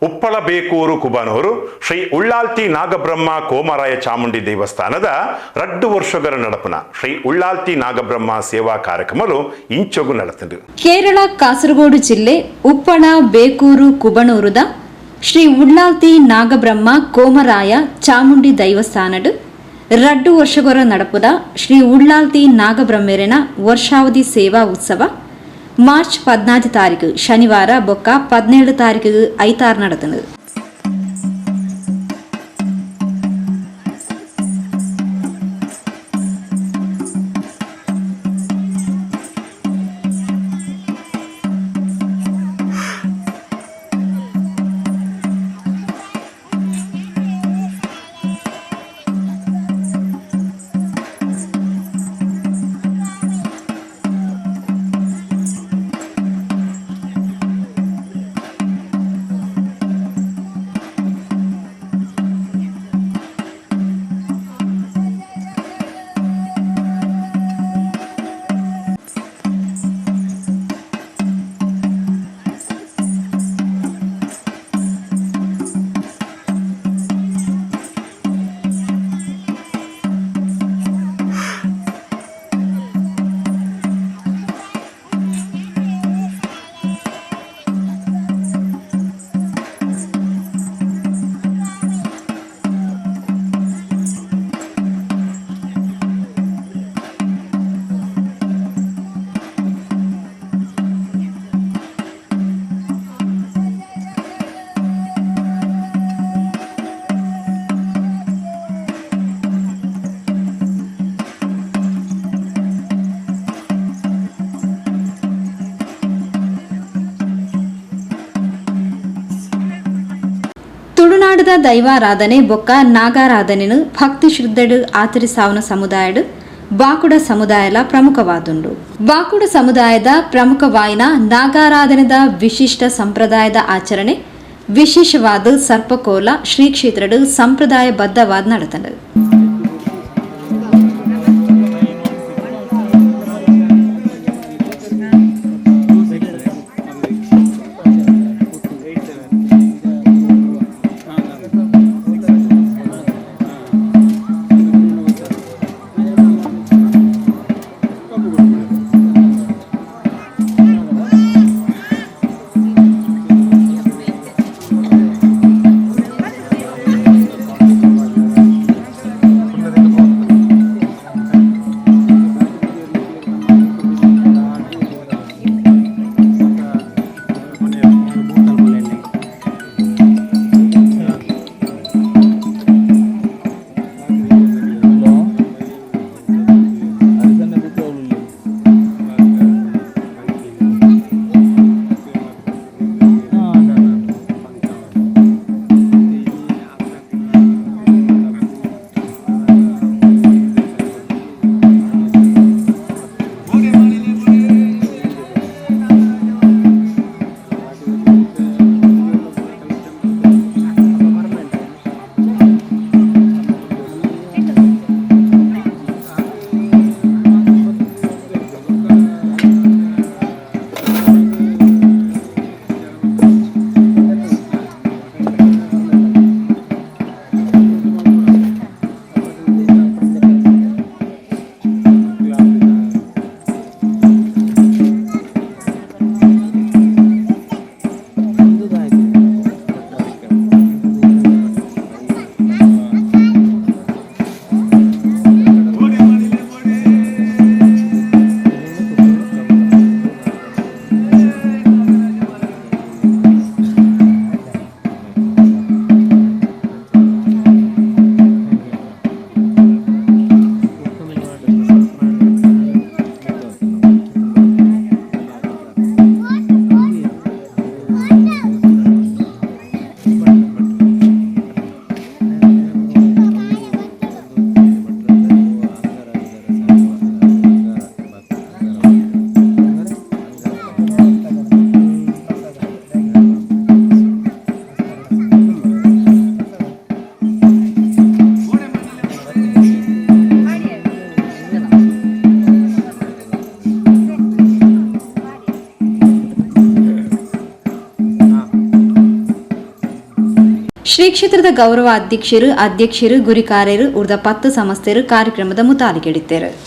ಉಪ್ಪಳ ಬೇಕೂರು ಕುಬನೂರು ಶ್ರೀ ಉಳ್ಳಾಲ್ತಿ ನಾಗಬ್ರಹ್ಮ ಕೋಮರಾಯ ಚಾಮುಂಡಿ ದೇವಸ್ಥಾನದ ರಡ್ಡು ವರ್ಷಗಳ ನಡಪುನ ಶ್ರೀ ಉಳ್ಳಾಲ್ತಿ ನಾಗಬ್ರಹ್ಮ ಸೇವಾ ಕಾರ್ಯಕ್ರಮಲು ಇಂಚೊಗು ನಡತುಂಡು. ಕೇರಳ ಕಾಸರಗೋಡು ಜಿಲ್ಲೆ ಉಪ್ಪಳ ಬೇಕೂರು ಕುಬಣೂರುದ ಶ್ರೀ ಉಳ್ಳಾಲ್ತಿ ನಾಗಬ್ರಹ್ಮ ಕೋಮರಾಯ ಚಾಮುಂಡಿ ದೈವಸ್ಥಾನಡು ರಡ್ಡು ವರ್ಷಗೊರ ನಡಪುದ ಶ್ರೀ ಉಳ್ಳಾಲ್ತಿ ನಾಗಬ್ರಹ್ಮೆರೆನ ವರ್ಷಾವಧಿ ಸೇವಾ ಉತ್ಸವ ಮಾರ್ಚ್ 14 ತಾರೀಕು ಶನಿವಾರ ಬೊಕ್ಕ 17 ತಾರೀಕು ಐತಾರ್ നടത്തുന്നത്. ತುಳುನಾಡದ ದೈವಾರಾಧನೆ ಬೊಕ್ಕ ನಾಗಾರಾಧನೆನು ಭಕ್ತಿ ಶ್ರದ್ಧೆಡು ಆಚರಿಸಾವನ ಸಮುದಾಯಡು ಬಾಕುಡ ಸಮುದಾಯಲ ಪ್ರಮುಖವಾದುಂಡು. ಬಾಕುಡ ಸಮುದಾಯದ ಪ್ರಮುಖವಾಯಿನ ನಾಗಾರಾಧನೆದ ವಿಶಿಷ್ಟ ಸಂಪ್ರದಾಯದ ಆಚರಣೆ ವಿಶೇಷವಾದ ಸರ್ಪಕೋಲ ಶ್ರೀ ಕ್ಷೇತ್ರಡು ಸಂಪ್ರದಾಯಬದ್ಧವಾದ ನಡತಂಡು. ಶ್ರೀ ಕ್ಷೇತ್ರದ ಗೌರವ ಅಧ್ಯಕ್ಷರು ಅಧ್ಯಕ್ಷರು, ಗುರಿಕಾರರು, ಉರ್ದ 10 ಸಮಸ್ತೆರು ಕಾರ್ಯಕ್ರಮದ ಮುತಾಲಿಕೆಡಿತ್ತೇರು.